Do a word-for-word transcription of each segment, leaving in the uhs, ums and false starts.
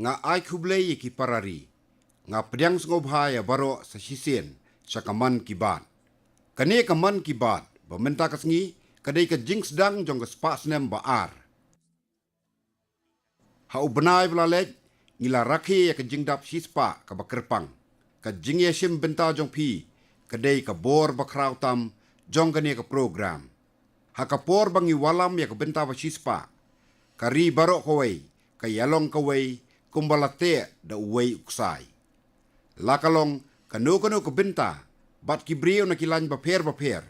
Nga ai khublei ïa ki para ri. Nga pdiang sngewbha ïa baroh sa shisien sha ka Mann Ki Baat. Kane ka Mann Ki Baat ba mynta ka sngi ka dei ka jingsdang jong ka spah snem ba ar. Ha u bnai ba la leit ngi la rakhe ïa ka jingdap shispah kaba kyrpang, ka jingïashim bynta jong phi ka dei ka bor ba khraw tam jong kane ka program. Ha ka por ba ngi wallam ïa ka bynta ba shispah, ka ri baroh kawei ka ïalong kawei kumba la teh da uwei u ksai. La ka long kano kano ka bynta bad ki briew na ki lain bapher bapher,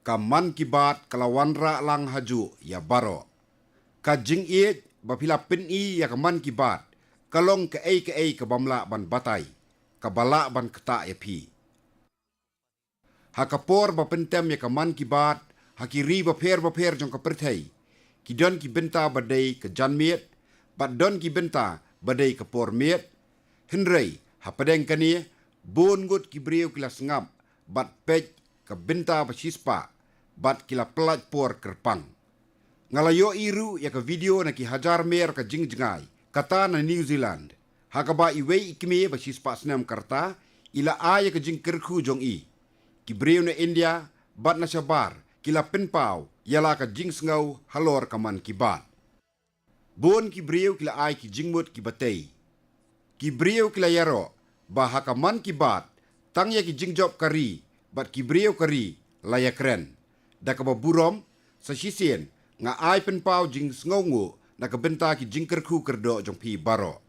ka Mann Ki Baat ka la wanrah lang hajuh ïa baroh. Ka jingïeit ba phi la pyni ïa ka Mann Ki Baat ka long kaei kaei ka bym lah ban batai, kaba lah ban ktah ïa phi. Ha ka por ba pyntem ïa ka Mann Ki Baat ha ki ri bapher bapher jong ka pyrthei, ki don ki bynta ba dei ka janmiet bad don ki bynta ba dei ka por miet. Hynrei hapdeng kane, bun ngut ki briew ki la sngap bad peit ka bynta ba shispah bad ki la pyllait por kyrpang. Nga la ïohi ruh ïa ka video na ki hajar mer ka jingjngai kata na New Zealand, ha kaba iwei i kmie ba shispah snem ka rta i la ai ïa ka jingkyrkhu jong i. Ki briew na India bad na shabar ki la pynpaw ïa la ka jingsngew halor ka Mann Ki Baat. Bun ki briew ki la ai ki jingmut kiba tei. Ki briew ki la ïaroh ba ha ka Mann Ki Baat tang ïa ki jingjop ka ri bad ki briew ka ri la ïakren. Da kaba burom, sa shisien nga ai pynpaw jingsngewnguh na ka bynta ki jingkyrkhu kyrdoh jong phi baroh.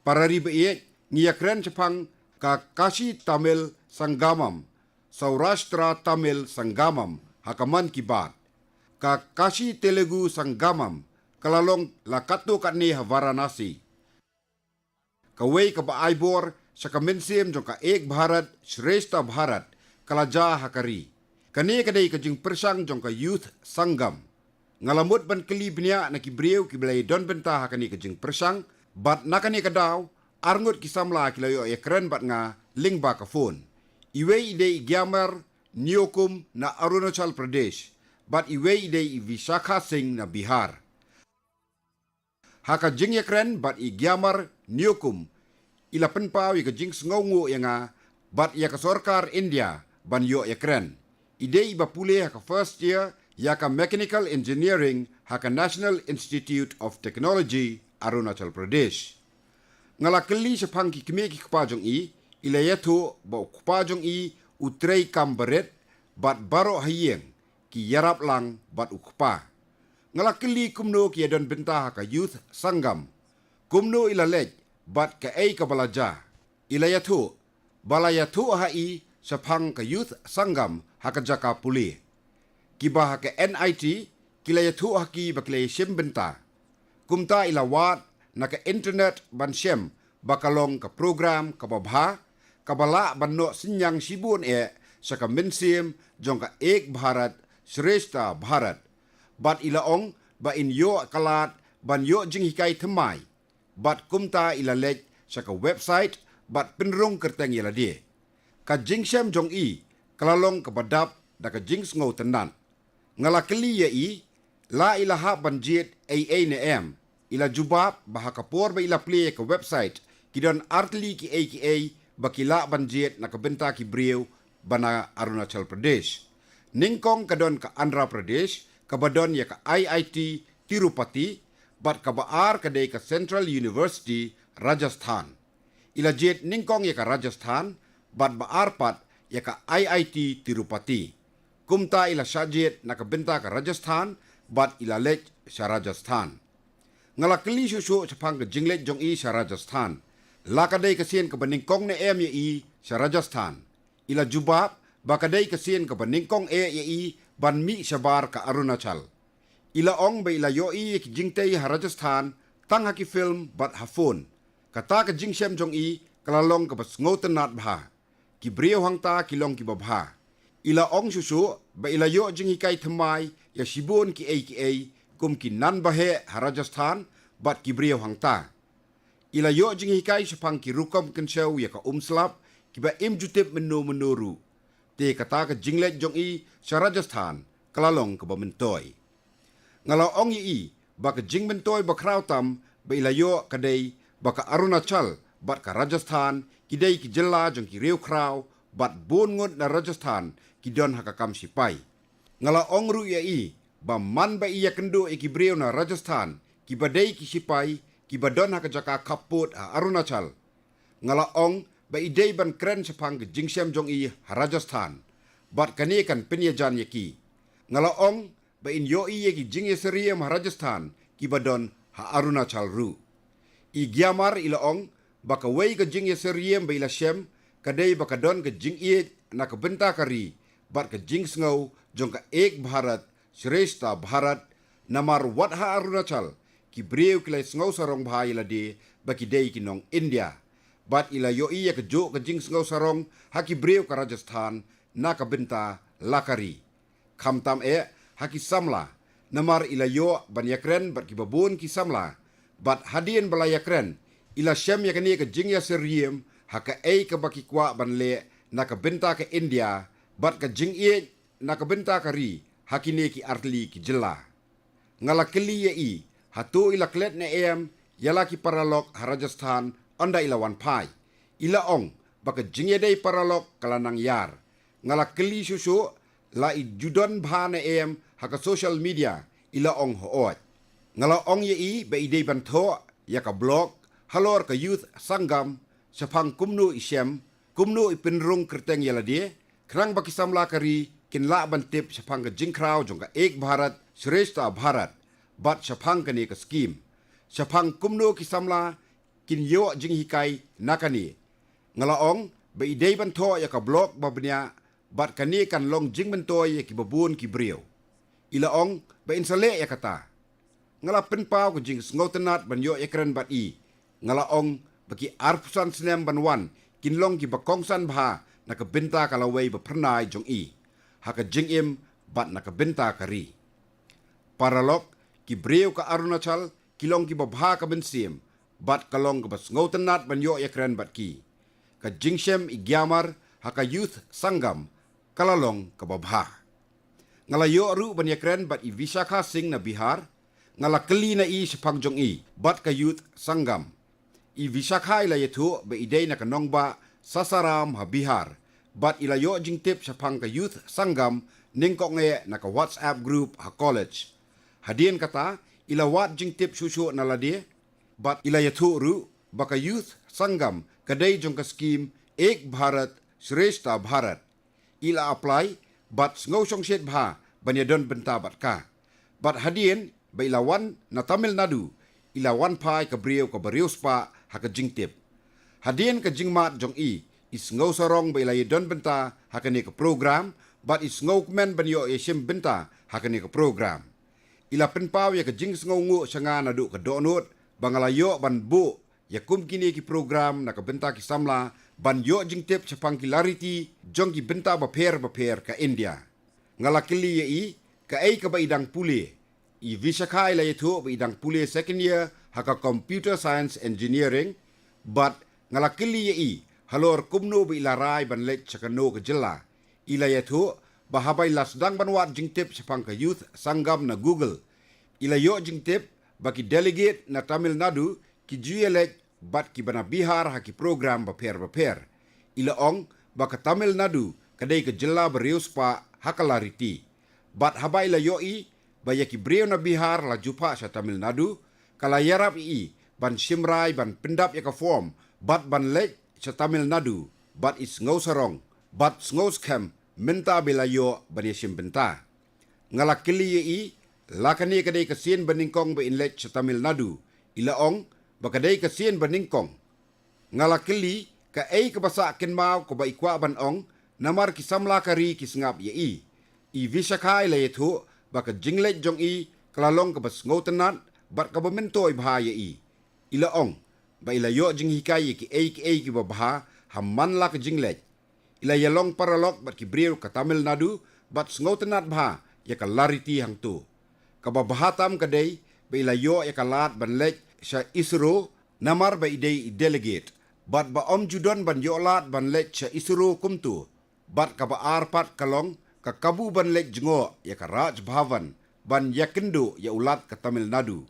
Para ri ba ïeit, ngi ïakren shaphang ka Kashi Tamil Sangamam, Saurashtra Tamil Sangamam ha ka Mann Ki Baat. Ka Kashi Telugu Sangamam ka la long la katto katne ha Varanasi, kawei kaba ai bor sha ka mynsiem jong ka Ek Bharat Shreshtha Bharat ka la jia ha ka ri. Kane ka dei ka jingpyrshang jong ka Youth Sangam. Nga la mut ban kylli bniah na ki briew kiba la ïadon bynta ha kane ka jingpyrshang, bad na kane ka daw arngut ki samla ki la ïoh ïakren bad nga lyngba ka phone. Iwei i dei i Gyamar Nyokum na Arunachal Pradesh bad iwei i dei i Vishakha Singh na Bihar. Ha ka jingïakren bad i Gyamar Nyokum, i la pynpaw ïa ka jingsngewnguh ïa nga bad ïa ka sorkar India ban ïoh ïakren. I dei iba pule ha ka first year ïa ka Mechanical Engineering ha ka National Institute of Technology, Arunachal Pradesh. Nga la kylli shaphang ki kmie ki kpa jong i, i la ïathuh ba u kpa jong i u trei kam barit bad baroh ha ïing ki ïarap lang bad u kpa. Nga la kylli kumno ki ïadon bynta ha ka Youth Sangam, kumno i la leit bad kaei kaba la jia. I la ïathuh ba la ïathuh ha i shaphang ka Youth Sangam ha ka jaka pule. Kiba ha ka N I T ki la ïathuh ha ki ba ki la ïashim bynta. Kumta i la wad na ka internet ban shem ba ka long ka program kaba bha, kaba lah ban noh synñiang shibun eh sha ka mynsiem jong ka Ek Bharat Shreshtha Bharat. Bad i la ong ba in ïoh ka lad ban ïoh jinghikai thymmai. Bad kumta i la leit sha ka website bad pynrung kyrteng ïa lade. Ka jingshem jong i ka la long kaba dap da ka jingsngewtynnat. Nga la kylli ïa i la i la hap ban jied ei ei ne em. I la jubab ba ha ka por ba i la plie ïa ka website, ki don artylli kiei kiei ba ki lah ban jied na ka bynta ki briew ba na Arunachal Pradesh. Nyngkong ka don ka Andhra Pradesh, kaba don ïa ka I I T Tirupati, bad kaba ar ka dei ka Central University Rajasthan. I la jied nyngkong ïa ka Rajasthan, bad ba ar pat ïa ka I I T Tirupati. Kumta i la shah jied na ka bynta ka Rajasthan bad i la leit sha Rajasthan. Nga la kylli shuh shuh shaphang ka jingleit jong i sha Rajasthan, la ka dei ka sien kaba nyngkong ne em ïa i sha Rajasthan. I la jubab ba ka dei ka sien kaba nyngkong eh ïa i ban mih shabar ka Arunachal. I la ong ba i la ïohi ïa ki jingtei ha Rajasthan tang ha ki film bad ha phone. Kata ka jingshem jong i ka la long kaba sngewtynnat bha. Ki briew hangta ki long kiba bha. I la ong shuh shuh ba i la ïoh jinghikai thymmai ïa shibun kiei kiei kum ki nan baheh ha Rajasthan bad ki briew hangta. I la ïoh jinghikai shaphang ki rukom kynshew ïa ka umslap kiba im ju tip mynno mynno ruh. Te kata ka jingleit jong i sha Rajasthan ka la long kaba myntoi. Nga la ong ïa i ba ka jingmyntoi ba khraw tam ba i la ïoh ka dei ba ka Arunachal bad ka Rajasthan ki dei ki jylla jong ki riewkhraw, bad bun ngut na Rajasthan ki don ha ka kam shipai. Nga la ong ruh ïa i ba man ba i ïakynduh ïa ki briew na Rajasthan kiba dei ki shipai kiba don ha ka jaka khappud ha Arunachal, nga la ong ba i dei ban kren shaphang ka jingshem jong i ha Rajasthan, bad kane kan pynïajan ïa ki. Nga la ong ba in ïohi ïa ki jingïasyriem ha Rajasthan kiba don ha Arunachal ruh. I Giamar i la ong ba kawei ka jingïasyriem ba i la shem ka dei ba ka don ka jingïeit na ka bynta ka ri bad ka jingsngew jong ka Ek Bharat Shreshtha Bharat, namar wat ha Arunachal ki briew ki la sngew sarong bha ïa lade ba ki dei ki nong India. Bad i la ïohi ïa kajuh ka jingsngew sarong ha ki briew ka Rajasthan na ka bynta la ka ri, khamtam eh ha ki samla, namar i la ïoh ban ïakren bad kiba bun ki samla. Bad hadien ba la ïakren, i la shem ïa kane ka jingïasyriem ha kaei kaba ki kwah ban leh na ka bynta ka India bad ka jingïeit na ka bynta ka ri ha kine ki artylli ki jylla. Nga la kylli ïa i, hato i la klet ne em ïa la ki paralok ha Rajasthan ynda i la wan phai? I la ong ba ka jingïadei paralok ka la nang ïar. Nga la kylli shuh shuh, la i ju don bha ne em ha ka social media? I la ong hooid. Nga la ong ïa i ba i dei ban thoh ïa ka blog halor ka Youth Sangam shaphang kumno i shem, kumno i pynrung kyrteng ïa lade, khnang ba ki samla ka ri kin lah ban tip shaphang ka jingkhraw jong ka Ek Bharat Shreshtha Bharat bad shaphang kane ka skim, shaphang kumno ki samla kin ïoh jinghikai na kane. Nga la ong ba i dei ban thoh ïa ka blog ba bniah bad kane kan long jingmyntoi ïa kiba bun ki briew. I la ong ba in sa leh ïa kata. Nga la pynpaw ka jingsngewtynnat ban ïoh ïakren bad i. Nga la ong ba ki arphew san snem ban wan kin long kiba kongsan bha na ka bynta ka lawei ba phyrnai jong i ha ka jingim bad na ka bynta ka ri. Paralok, ki briew ka Arunachal ki long kiba bha ka mynsiem, bad ka long kaba sngewtynnat ban ïoh ïakren bad ki. Ka jingshem i Giamar ha ka Youth Sangam ka la long kaba bha. Nga la ïoh ruh ban ïakren bad i Vishakha Singh na Bihar. Nga la kylli na i shaphang jong i bad ka Youth Sangam. I Vishakha i la ïathuh ba i dei na ka nongbah Sasaram ha Bihar, bad i la ïoh jingtip shaphang ka Youth Sangam nyngkong eh na ka WhatsApp group ha college. Hadien kata, i la wad jingtip shuh shuh na lade, bad i la ïathuh ruh ba ka Youth Sangam ka dei jong ka skim Ek Bharat Shreshtha Bharat. I la apply bad sngew shongshit bha ban ïadon bynta bad ka. Bad hadien ba i la wan na Tamil Nadu, i la wan phai ka briew kaba riewspah ha ka jingtip. Hadien ka jingmad jong i, i sngew sarong ba i la ïadon bynta ha kane ka program, bad i sngewkmen ban ïoh ïashim bynta ha kane ka program. I la pynpaw ïa ka jingsngewnguh sha nga naduh ka dohnud ba nga la ïoh ban buh ïa kum kine ki program na ka bynta ki samla ban ïoh jingtip shaphang ki lariti jong ki bynta bapher bapher ka India. Nga la kylli ïa i kaei kaba i dang pule. I Vishakha i la ïathuh ba i dang pule second year ha ka Computer Science Engineering, bad nga la kylli ïa i halor kumno ba i la rai ban leit sha kano ka jylla. I la ïathuh ba haba i la sdang ban wad jingtip shaphang ka Youth Sangam na Google, i la ïoh jingtip ba ki delegate na Tamil Nadu ki ju ïaleit bad kiba na Bihar ha ki program bapher bapher. I la ong ba ka Tamil Nadu ka dei ka jylla ba riewspah ha ka lariti. Bad haba i la ïohi ba ïa ki briew na Bihar la ju phah sha Tamil Nadu, ka la ïarap ïa i ban shim rai ban pyndap ïa ka form bad ban leit sha Tamil Nadu, bad i sngew sarong bad sngew skhem mynta ba i la ïoh ban ïashim bynta. Nga la kylli ïa i, la kane ka dei ka sien ba nyngkong ba in leit sha Tamil Nadu? I la ong ba ka dei ka sien ba nyngkong. Nga la kylli kaei kaba sah kynmaw kaba i kwah ban ong, namar ki samla ka ri ki sngap ïa i. I Vishakha i la ïathuh ba ka jingleit jong i ka la long kaba sngewtynnat bad kaba myntoi bha ïa i. I la ong ba i la ïoh jinghikai ïa kiei kiei kiba bha ha man la ka jingleit. I la ïalong paralok bad ki briew ka Tamil Nadu bad sngewtynnat bha ïa ka lariti hangto. Kaba bha tam ka dei ba i la ïoh ïa ka lad ban leit sha ISRO, namar ba i dei i delegate, bad ba ym ju don ban ïoh lad ban leit sha ISRO kumto, bad kaba ar pat ka long ka kabu ban leit jngoh ïa ka Raj Bhavan ban ïakynduh ïa u Lat ka Tamil Nadu.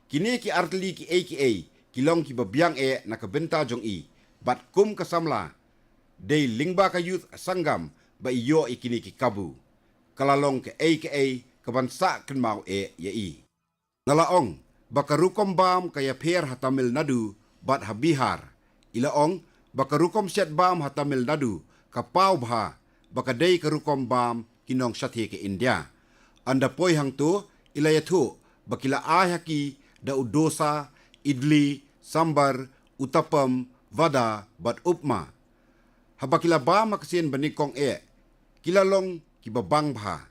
Kine ki artylli kiei kiei ki long kiba biang eh na ka bynta jong i, bad kum ka samla, dei lyngba ka Youth Sangam ba i ïoh ïa kine ki kabu. Ka la long kaei kaei kaban sah kynmaw eh ïa i. Nga la ong ba ka rukom bam ka ïapher ha Tamil Nadu bad ha Bihar. I la ong ba ka rukom shet bam ha Tamil Nadu ka paw bha ba ka dei ka rukom bam ki nongshatei ka India. Ynda poi hangto, i la ïathuh ba ki la ai ha ki da u dosa, idli, sambar, uttapam, vada bad upma. Haba ki la bam ha ka sien ba nyngkong eh, ki la long kiba bang bha.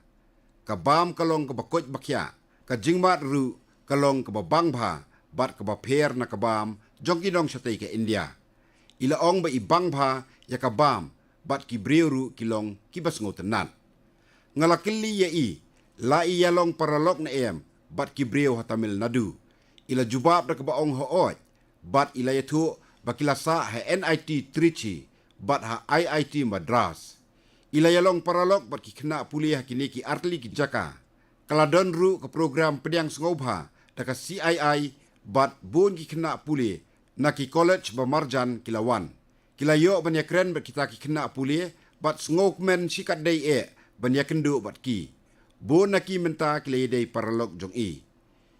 Ka bam ka long kaba koit ba khiah, ka jingmad ruh ka long kaba bang bha bad kaba pher na ka bam jong ki nongshatei ka India. I la ong ba i bang bha ïa ka bam bad ki briew ruh ki long kiba sngewtynnat. Nga la kylli ïa i, la i ïalong paralok ne em bad ki briew ha Tamil Nadu. I la jubab da kaba ong hooid, bad i la ïathuh ba ki la sah ha N I T Trichy bad ha I I T Madras. I la ïalong paralok bad ki khynnah pule ha kine ki artylli ki jaka. Ka la don ruh ka program pdiang sngewbha da ka C I I bad bun ki khynnah pule na ki college ba marjan ki la wan. Ki la ïoh ban ïakren bad kita ki khynnah pule bad sngewkmen shikatdei eh ban ïakynduh bad ki. Bun na ki mynta ki la ïadei paralok jong i.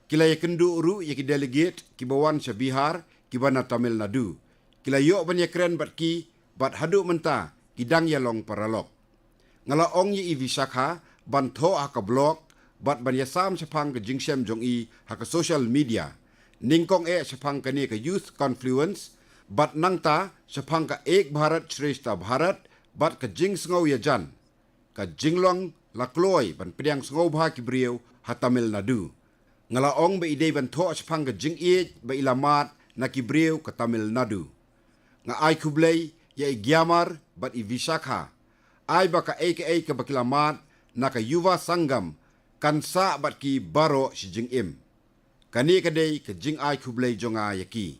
Ki la ïakynduh ruh ïa ki delegate kiba wan sha Bihar, kiba na Tamil Nadu. Ki la ïoh ban ïakren bad ki, bad haduh mynta ki dang ïalong paralok. Nga la ong ïa i Vishakha ban thoh ha ka blog bad ban ïasam shaphang ka jingshem jong i ha ka social media. Nyngkong eh shaphang kane ka Youth Confluence bad nangta shaphang ka Ek Bharat Shreshtha Bharat bad ka jingsngew ïajan, ka jinglong la kloi ban pdiang sngewbha ki briew ha Tamil Nadu. Nga la ong ba i dei ban thoh shaphang ka jingïeit ba i la mad na ki briew ka Tamil Nadu. Nga ai khublei ïa i Gyamar bad i Vishakha. Ai ba kaei kaei kaba ki la mad na ka Yuva Sangam kan sah bad ki baroh shi jingim. Kane ka dei ka jingai khublei jong nga ïa ki.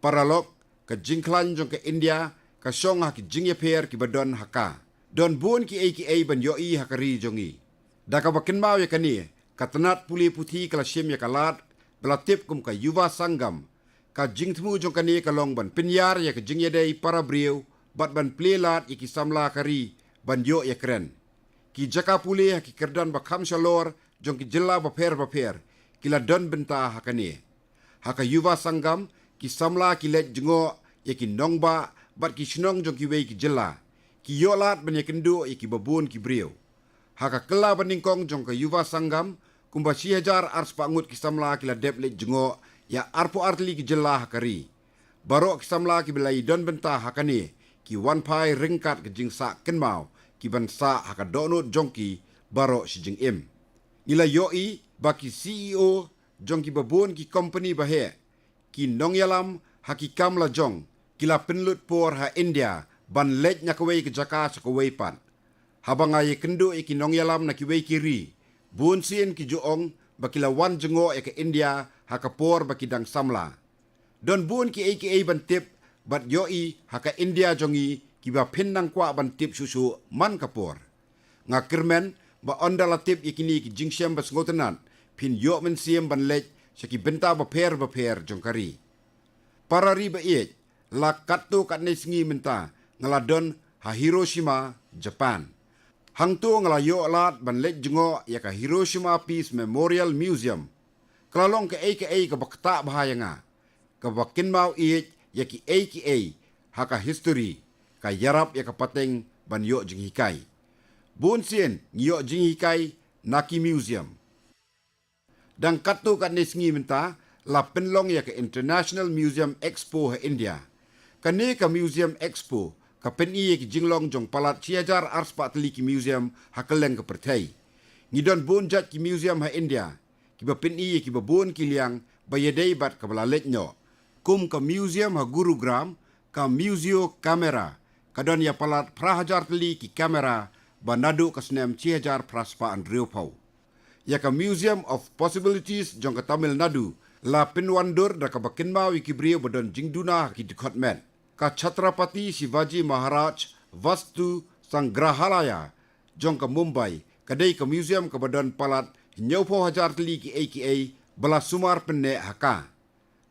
Paralok, ka jingkhlaiñ jong ka India ka shong ha ki jingïapher kiba don ha ka. Don bun kiei kiei ban ïohi ha ka ri jong i. Da kaba kynmaw ïa kane, ka tnat pule puthi ka la shim ïa ka lad ba la tip kum ka Yuva Sangam. Ka jingthmu jong kane ka long ban pynïar ïa ka jingïadei para briew bad ban plie lad ïa ki samla ka ri ban ïoh ïakren. Ki jaka pule ha ki kyrdan ba kham shalor jong ki jylla bapher bapher ki la don bynta ha kane. Ha ka Yuva Sangam, ki samla ki leit jngoh ïa ki nongbah bad ki shnong jong kiwei ki jylla. Ki ïoh lad ban ïakynduh ïa kiba bun ki briew. Ha ka kylla ba nyngkong jong ka Yuva Sangam, kumba shi hajar arspah ngut ki samla ki la dep leit jngoh ïa arphew ar tylli ki jylla ha ka ri. Baroh ki samla kiba la ïadon bynta ha kane ki wan phai ryngkat ka jingsah kynmaw kiban sah ha ka dohnud jong ki baroh shi jingim. Ngi la ïohi ba ki C E O jong kiba bun ki kompani ba heh, ki nongïalam ha ki kam la jong, ki la pynlut por ha India ban leit na kawei ka jaka sha kawei pat. Haba nga ïakynduh ïa ki nongïalam na kiwei ki ri, bun sien ki ju ong ba ki la wan jngoh ïa ka India ha ka por ba ki dang samla. Don bun kiei kiei ban tip bad ïohi ha ka India jong ngi kiba phin nang kwah ban tip shuh shuh man ka por. Nga kyrmen ba ynda la tip ïa kine ki jingshem ba sngewtynnat, phin ïoh mynsiem ban leit sha ki bynta bapher bapher jong ka ri. Para ri ba ïeit, la katto katne sngi mynta nga la don ha Hiroshima, Japan. Hangto nga la ïoh lad ban leit jngoh ïa ka Hiroshima Peace Memorial Museum. Ka la long kaei kaei kaba ktah bha ïa nga, kaba kynmaw ïeit ïa kiei kiei ha ka history, ka ïarap ïa ka pateng ban ïoh jinghikai. Bun sien ngi ïoh jinghikai na ki museum. Dang katto katne sngi mynta la pynlong ïa ka International Museum Expo ha India. Kane ka Museum Expo ka pyni ïa ki jinglong jong palat shi hajar arspah tylli ki museum ha kylleng ka pyrthei. Ngi don bun jait ki museum ha India kiba pyni ïa kiba bun ki liang ba ïadei bad kaba la leit noh. Kum ka museum ha Gurugram, ka Muzeo Camera, ka don ïa palat phra hajar tylli ki camera ba naduh ka snem shi hajar phra spah hynriewphew. Ïa ka Museum of Possibilities jong ka Tamil Nadu la pynwandur da kaba kynmaw ïa ki briew ba don jingduna ha ki dkhot met. Ka Chhatrapati Shivaji Maharaj Vastu Sangrahalaya jong ka Mumbai ka dei ka museum kaba don palat hynñiewphew hajar tylli kiei kiei ba la sumar pynneh ha ka.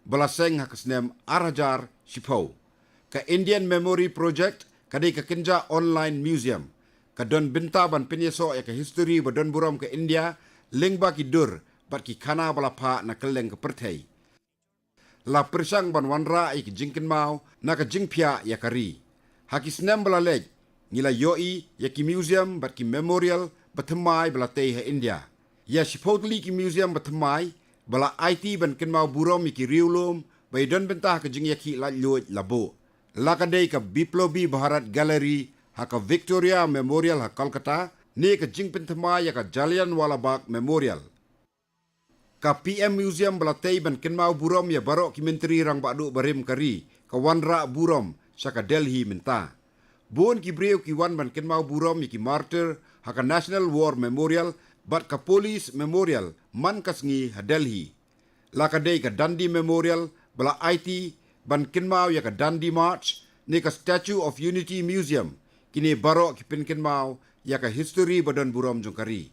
ba la seng ha ka snem ar hajar shiphew. Ka Indian Memory Project ka dei ka kynja online museum ka don bynta ban pynïasoh ïa ka histori ba don burom ka India lyngba ki dur bad ki khana ba la phah na kylleng ka pyrthei. La pyrshang ban wanrah ïa ki jingkynmaw na ka jingphiah ïa ka ri. Ha ki snem ba la leit, ngi la ïohi ïa ki museum bad ki memorial ba thymmai ba la tei ha India. Ïa shiphew tylli ki museum ba thymmai ba la aiti ban kynmaw burom ïa ki riewlum ba ïadon bynta ha ka jingïakhih laitluid la buh. La ka dei ka Biplobi Bharat Gallery ha ka Victoria Memorial ha Kolkata, ne ka jingpynthymmai ïa ka Jallianwala Bagh Memorial. Ka P M Museum ba la tei ban kynmaw burom ïa baroh ki myntri rangbah duh barim ka ri, ka wanrah burom sha ka Delhi mynta. Bun ki briew ki wan ban kynmaw burom ïa ki martyr ha ka National War Memorial bad ka Police Memorial man ka sngi ha Delhi. La ka dei ka Dandi Memorial ba la aiti ban kynmaw ïa ka Dandi March, ne ka Statue of Unity Museum, kine baroh ki pynkynmaw ïa ka histori ba don burom jong ka ri.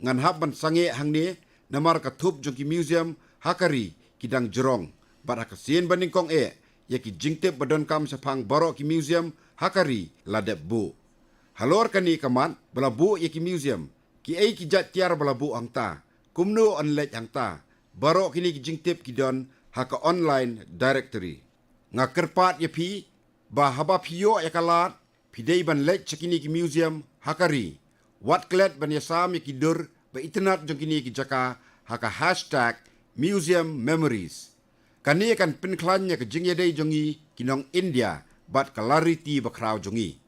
Ngan hap ban sangeh hangne namar ka thup jong ki museum ha ka ri ki dang jrong, bad ha ka sien ba nyngkong eh ïa ki jingtip ba donkam shaphang baroh ki museum ha ka ri la dep buh. Halor kane ka mat ba la buh ïa ki museum, kiei ki jait tiar ba la buh hangta, kumno yn leit hangta, baroh kine ki jingtip ki don ha ka online directory. Nga kyrpad ïa phi ba haba phi ïoh ïa ka lad, phi dei ban leit sha kine ki museum ha ka ri. Wat klet ban ïasam ïa ki dur ba itynnad jong kine ki jaka ha ka hashtag museum memories. Kane kan pynkhlaiñ ïa ka jingïadei jong ngi ki nong India bad ka lariti bakhraw jong ngi.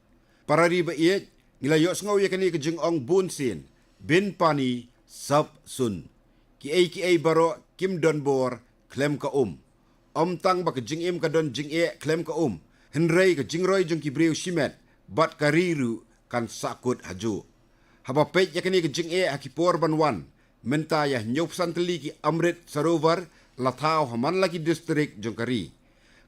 Para ri ba ïeit, ngi la ïohsngew ïa kane ka jingong bun sien, "Bin pani sab sun." Kiei kiei baroh kim don bor khlem ka um. Ym tang ba ka jingim ka don jingeh khlem ka um, hynrei ka jingroi jong ki briew shimet bad ka ri ruh kan sahkut hajuh. Haba peit ïa kane ka jingeh ha ki por ban wan, mynta ïa hynñiewphew san tylli ki Amrit Sarovar la thaw ha man la ki distrik jong ka ri.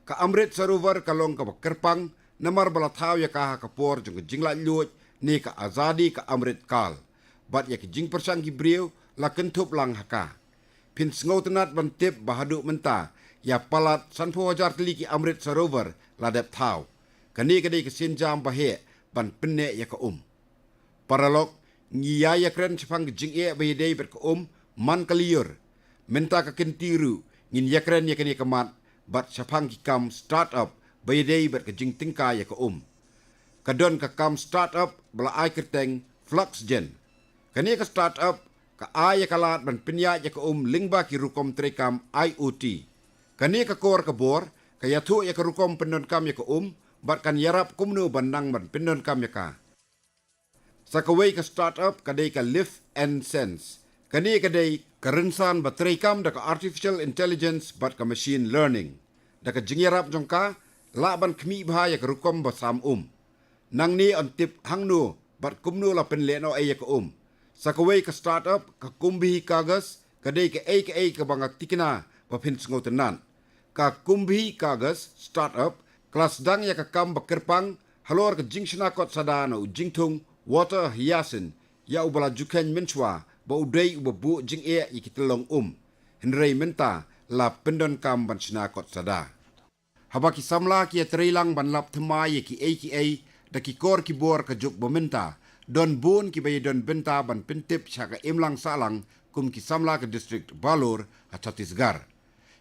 Ka Amrit Sarovar ka long kaba kyrpang namar ba la thaw ïa ka ha ka por jong ka jinglaitluid ne ka Azadi ka Amrit Kal. Bad ïa ki jingpyrshang ki briew la kynthup lang ha ka. Phin sngewtynnad ban tip ba haduh mynta ïa palat sanphew hajar tylli ki Amrit Sarovar la dep thaw. Kane ka dei ka sienjam ba heh ban pynneh ïa ka um. Paralok, ngi ïa ïakren shaphang ka jingeh ba ïadei bad ka um man ka lyiur. Mynta ka kynti ruh ngin ïakren ïa kane ka mat bad shaphang ki kam start-up ba ïadei bad ka jingtyngkai ïa ka um. Ka don ka kam start-up ba la ai kyrteng Fluxgen. Kane ka start-up ka ai ïa ka lad ban pynïaid ïa ka um lyngba ki rukom treikam I O T. Kane ka kor ka bor ka ïathuh ïa ka rukom pyndonkam ïa ka um bad kan ïarap kumno ban nang ban pyndonkam ïa ka. Sa kawei ka start-up ka dei ka Live and Sense. Kane ka dei ka rynsan ba treikam da ka artificial intelligence bad ka machine learning. Da ka jingïarap jong ka, lah ban khmih bha ïa ka rukom ba sam um. Nangne yn tip hangno bad kumno la pynlehnohei ïa ka um. Sa kawei ka start-up ka Kumbhi Kagas ka dei kaei kaei kaba nga tikna ba phin sngewtynnad. Ka Kumbhi Kagas start-up ka la sdang ïa ka kam ba kyrpang halor ka jingshna kot sada na u jingthung water hyacinth ïa uba la ju kheiñ mynshuwa ba u dei uba buh jingeh ïa ki tyllong um. Hynrei mynta la pyndonkam ban shna kot sada. Haba ki samla ki ïatreilang ban lap thymmai ïa kiei kiei da ki kor ki bor ka juk ba mynta, don bun kiba ïadon bynta ban pyntip sha ka imlang sahlang kum ki samla ka district Balor ha Chhattisgarh.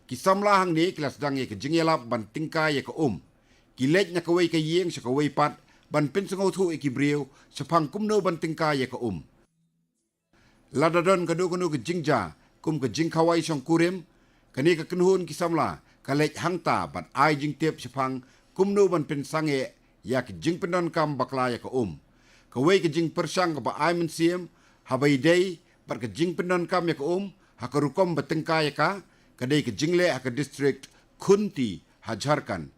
Ki samla hangne ki la sdang ïa ka jingïalap ban tyngkai ïa ka um. Ki leit na kawei ka ïing sha kawei pat ban pynsngewthuh ïa ki briew shaphang kumno ban tyngkai ïa ka um. Lada don kano kano ka jingjia kum ka jingkhawai shongkurim, kane ka kynhun ki samla ka leit hangta bad ai jingtip shaphang kumno ban pynsangeh ïa ka jingpyndonkam bakla ïa ka um. Kawei ka jingpyrshang kaba ai mynsiem haba ïadei bad ka jingpyndonkam ïa ka um ha ka rukom ba tyngkai ïa ka, ka dei ka jingleh ha ka district Khunti ha Jharkhand.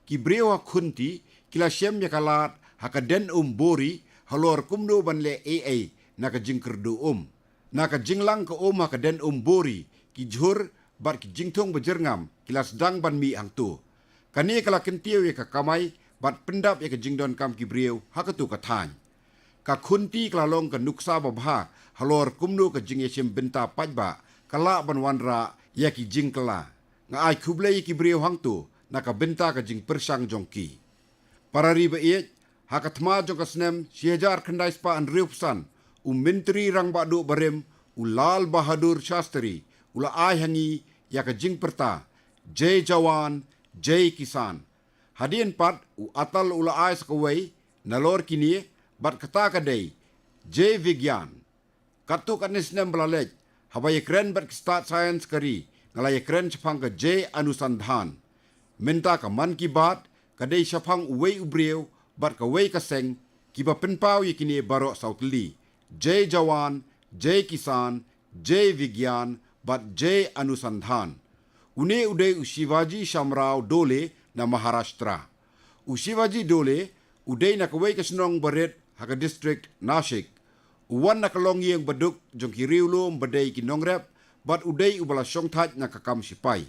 Ki briew ha Khunti ki la shem ïa ka lad ha ka den um Bori halor kumno ban leh ei ei na ka jingkyrduh um. Na ka jinglang ka um ha ka den um Bori, ki jhur bad ki jingthung ba jyrngam ki la sdang ban mih hangto. Kane ka la kyntiew ïa ka kamai bad pyndap ïa ka jingdonkam ki briew ha kato ka thaiñ. Ka Khunti ka la long ka nuksa babha halor kumno ka jingïashim bynta paidbah ka lah ban wanrah ïa ki jingkylla. Nga ai khublei ïa ki briew hangto na ka bynta ka jingpyrshang jong ki. Para ri ba ïeit, ha ka thma jong ka snem shi hajar khyndai spah hynriew phew san, u Myntri Rangbah Duh barim, u Lal Bahadur Shastri, u la ai ha ngi ïa ka jingpyrta, Jai Jawan, Jai Kisan. Hadien pat, u Atal u la ai sa kawei nalor kine, bad kata ka dei Jai Vigyan. Katto katne snem ba la leit, haba ïakren bad ki stad science ka ri, nga la ïakren shaphang ka Jai Anusandhan. Mynta ka Mann Ki Baat ka dei shaphang uwei u briew bad kawei ka seng, kiba pynpaw ïa kine baroh saw tylli, Jai Jawan, Jai Kisan, Jai Vigyan bad Jai Anusandhan. Une u dei u Shivaji Shamrao Dole na Maharashtra. U Shivaji Dole u dei na kawei ka shnong barit ha ka district Nashik. U wan na ka longïing baduk jong ki riewlum ba dei ki nongrep, bad u dei uba la shongthait na ka kam shipai.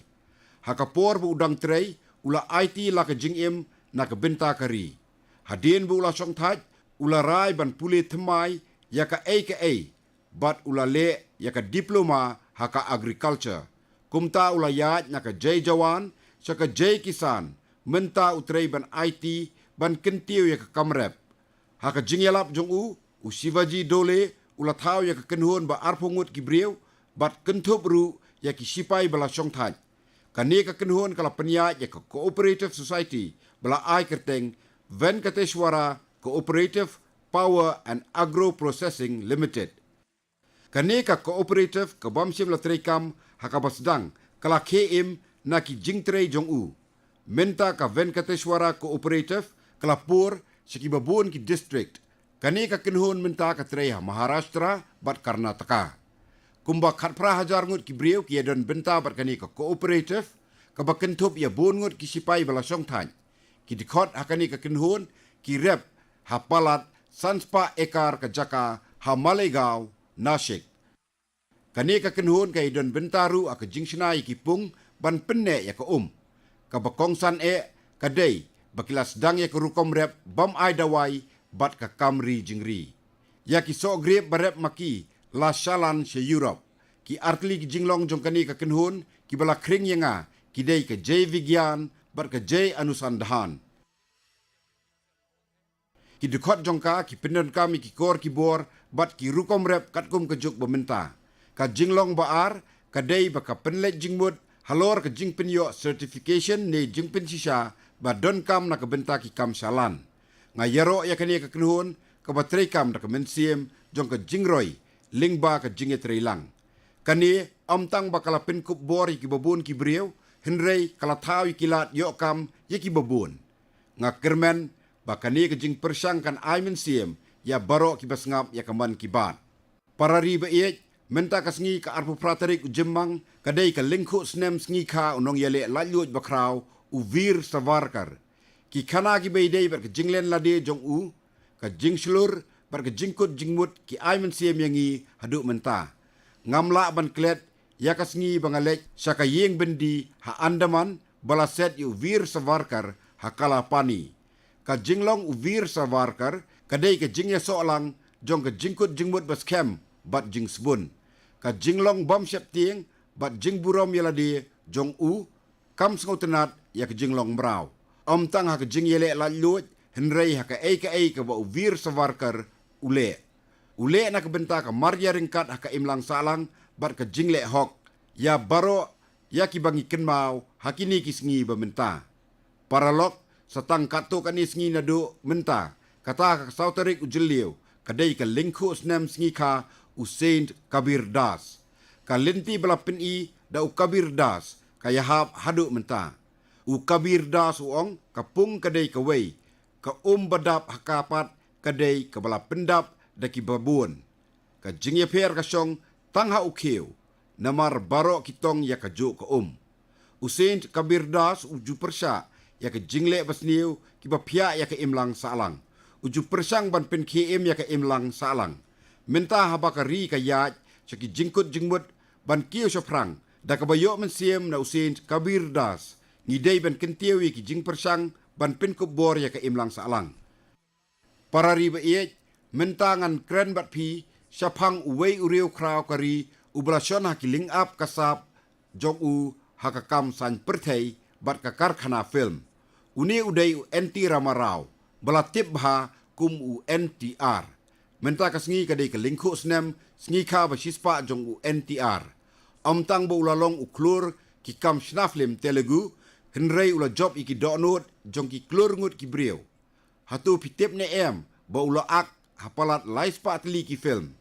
Ha ka por ba u dang trei, u la aiti la ka jingim na ka bynta ka ri. Hadien ba u la shongthait, u la rai ban pule thymmai ïa kaei kaei, bad u la leh ïa ka diploma ha ka agriculture. Kumta u la ïaid na ka Jai Jawan sha ka Jai Kisan, mynta u trei ban aiti, ban kyntiew ïa ka kam rep. Ha ka jingïalap jong u, u Shivaji Dole u la thaw ïa ka kynhun ba arphew ngut ki briew, bad kynthup ruh ïa ki shipai ba la shongthait. Kane ka kynhun ka la pynïaid ïa ka Cooperative Society ba la ai kyrteng Venkateshwara Cooperative Power and Agro Processing Limited. Kane ka cooperative ka bym shym la treikam ha kaba sdang, ka la khie im na ki jingtrei jong u. Mynta ka Venkateshwara Cooperative ka la pur sha kiba bun ki district. Kane ka kynhun mynta ka trei ha Maharashtra bad Karnataka. Kumba khatphra hajar ngut ki briew ki ïadon bynta bad kane ka cooperative, kaba kynthup ïa bun ngut ki shipai ba la shongthait. Ki dkhot ha kane ka kynhun ki rep ha palat san spah ekar ka jaka ha Malegaon, Nashik. Kane ka kynhun ka ïadon bynta ruh ha ka jingshna ïa ki pung ban pynneh ïa ka um. Kaba kongsan eh ka dei ba ki la sdang ïa ka rukom rep bym ai dawai bad ka kam ri jingri. Ïa ki soh grep ba rep ma ki la shalan sha Europe. Ki artylli ki jinglong jong kane ka kynhun kiba la khring ïa nga ki dei ka Jai Vigyan bad ka Jai Anusandhan. Ki dkhot jong ka ki pyndonkam ïa ki kor ki bor bad ki rukom rep katkum ka juk ba mynta. Ka jinglong ba ar ka dei ba ka pynleit jingmut halor ka jingpynïoh certification ne jingpynshisha ba donkam na ka bynta ki kam shalan. Nga ïaroh ïa kane ka kynhun kaba treikam da ka mynsiem jong ka jingroi lyngba ka jingïatreilang. Kane ym tang ba ka la pynkup bor ïa kiba bun ki briew, hynrei ka la thaw ïa ki lad ïoh kam ïa kiba bun. Nga kyrmen ba kane ka jingpyrshang kan ai mynsiem ïa baroh kiba sngap ïa ka Mann Ki Baat. Para ri ba ïeit, mynta ka sngi ka arphew phra tarik u Jymmang ka dei ka lyngkhuh snem sngi kha u nongïaleh laitluid bakhraw, u Veer Savarkar. Ki khana kiba ïadei bad ka jinglen lade jong u, ka jingshlur bad ka jingkut jingmut ki ai mynsiem ïa ngi haduh mynta. Ngam lah ban klet ïa ka sngi ba nga leit sha ka ïing byndi ha Andaman ba la set ïa u Veer Savarkar ha Kalapani. Ka jinglong u Veer Savarkar ka dei ka jingïasoh lang jong ka jingkut jingmut ba skhem bad jingsbun. Ka jinglong bym sheptieng bad jingburom ïalade jong u kam sngewtynnad ïa ka jinglong mraw. Ym tang ha ka jingïaleh laitluid, hynrei ha kaei kaei kaba u Veer Savarkar u leh. U leh na ka bynta ka mar ïaryngkat ha ka imlang sahlang bad ka jingleh hok ïa baroh ïa kiba ngi kynmaw ha kine ki sngi ba mynta. Paralok, sa tang katto katne sngi naduh mynta, kata ka saw tarik u Jylliew, ka dei ka lyngkhuh snem sngi kha u Saint Kabir Das. Ka lynti ba la pyni da u Kabir Das ka ïahap haduh mynta. U Kabir Das u ong ka pung ka dei kawei, ka um ba dap ha ka pat ka dei kaba la pyndap da kiba bun. Ka jingïapher ka shong tang ha u khiew, namar baroh ki tong ïa kajuh ka um. U Saint Kabir Das u ju pyrshah ïa ka jingleh basniew kiba phiah ïa ka imlang sahlang. U ju pyrshang ban pynkhie im ïa ka imlang sahlang. Mynta haba ka ri ka ïaid sha ki jingkut jingmut ban kiew shaphrang, da kaba ïoh mynsiem na u Saint Kabir Das, ngi dei ban kyntiew ïa ki jingpyrshang ban pynkup bor ïa ka imlang sahlang. Para ri ba ïeit, mynta ngan kren bad phi shaphang uwei u riewkhraw ka ri uba la shon ha ki lyngap ka sap jong u ha ka kam saiñ pyrthei bad ka karkhana film. Une u dei u N T Rama Rao, ba la tip bha kum u N T R. Mynta ka sngi ka dei ka lyngkhuh snem, sngi kha ba shispah jong u N T R. Ym tang ba u la long u khlur ki kam shna film Telugu, hynrei u la jop ïa ki dohnud jong ki khlur ngut ki briew. Hato phi tip ne em ba u la ak ha palat lai spah tylli ki film?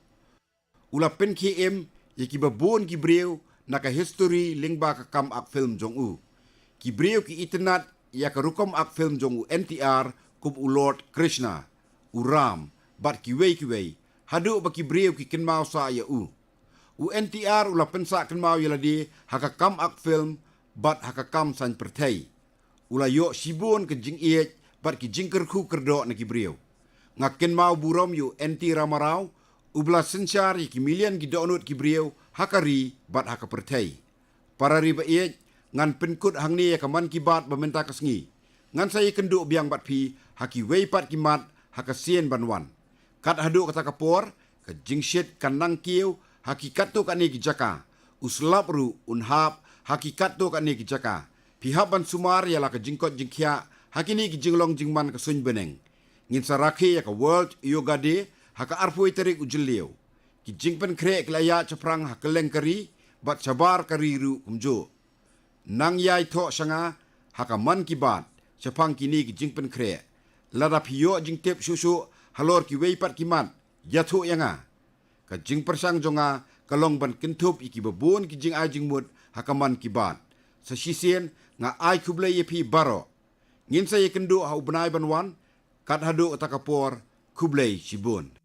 U la pynkhie im ïa ki babun ki briew na ka history lyngba ka kam ak film jong u. Ki briew ki itynnad ïa ka rukom ak film jong u N T R kum u Lord Krishna, u Ram, bad kiwei kiwei, haduh ba ki briew ki kynmaw sah ïa u. U N T R u la pynsah kynmaw ïa lade ha ka kam ak film bad ha ka kam saiñ pyrthei. U la ïoh shibun ka jingïeit bad ki jingkyrkhu kyrdoh na ki briew. Nga kynmaw burom ïa u N T Rama Rao, u ba la synshar ïa ki million ki dohnud ki briew ha ka ri bad ha ka pyrthei. Para ri ba ïeit, ngan pynkut hangne ïa ka Mann Ki Baat ba mynta ka sngi. Ngan sa ïakynduh biang bad phi ha kiwei pat ki mat ha ka sien ban wan. Kat haduh kata ka por, ka jingshit kan nang kiew ha ki katto katne ki jaka. U slap ruh un hap ha ki katto katne ki jaka. Phi hap ban sumar ïa la ka jingkoit jingkhiah ha kine ki jinglong jingman ka suiñ bneng. Ngin sa rakhe ïa ka World Yoga Day ha ka arphew tarik u Jylliew. Ki jingpynkhreh ki la ïaid shaphrang ha kylleng ka ri bad shabar ka ri ruh kumjuh. Nang ïai thoh sha nga ha ka Mann Ki Baat shaphang kine ki jingpynkhreh. Lada phi ïoh jingtip shuh shuh halor kiwei pat ki mat, ïathuh ïa nga. Ka jingpyrshang jong nga ka long ban kynthup ïa ki babun ki jingai jingmut ha ka Mann Ki Baat. Sa shisien, nga ai khublei ïa phi baroh. Ngin sa ïakynduh ha u bnai ban wan. Kat haduh kata ka por, khublei shibun.